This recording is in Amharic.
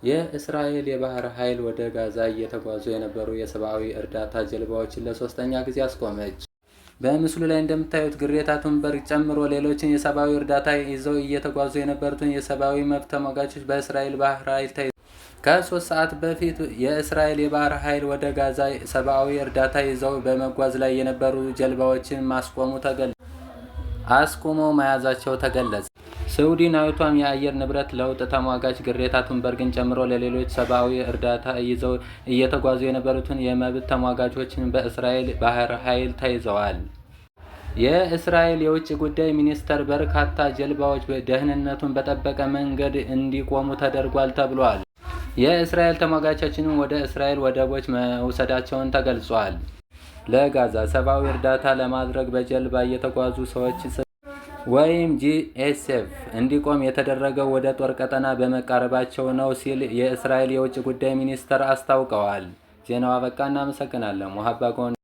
የእስራኤል የባህር ኃይል ወደ ጋዛ እየተጓዙ የነበሩ የሰብአዊ እርዳታ ጀልባዎችን ለሶስተኛ ጊዜ አስቆመች። በምስሉ ላይ እንደምታዩት ግሬታ ቱንበርግ ጨምሮ ሌሎችን የሰብአዊ እርዳታ ይዘው እየተጓዙ የነበሩትን የሰብአዊ መብት ተሟጋቾች በእስራኤል ባህር ኃይል ተይዘዋል። ከ3 ሰዓት በፊት የእስራኤል የባህር ኃይል ወደ ጋዛ ሰብአዊ እርዳታ ይዘው በመጓዝ ላይ የነበሩ ጀልባዎችን ማስቆሙ ተገለጸ። አስቁመው መያዛቸው ተገለጸ። ስዊድናዊቷም የአየር ንብረት ለውጥ ተሟጋች ግሬታ ቱንበርግን ጨምሮ ለሌሎች ሰብአዊ እርዳታ ይዘው እየተጓዙ የነበሩትን የመብት ተሟጋቾችን በእስራኤል ባህር ኃይል ተይዘዋል። የእስራኤል የውጭ ጉዳይ ሚኒስተር በርካታ ጀልባዎች ደህንነቱን በጠበቀ መንገድ እንዲቆሙ ተደርጓል ተብሏል። የእስራኤል ተሟጋቾችንም ወደ እስራኤል ወደቦች መውሰዳቸውን ተገልጿል። ለጋዛ ሰብአዊ እርዳታ ለማድረግ በጀልባ እየተጓዙ ሰዎች ወይም GSF እንዲቆም የተደረገው ወደ ጦር ቀጠና በመቃረባቸው ነው ሲል የእስራኤል የውጭ ጉዳይ ሚኒስተር አስታውቀዋል። ዜናው አበቃ። እናመሰግናለን። ሙሀባ ጎን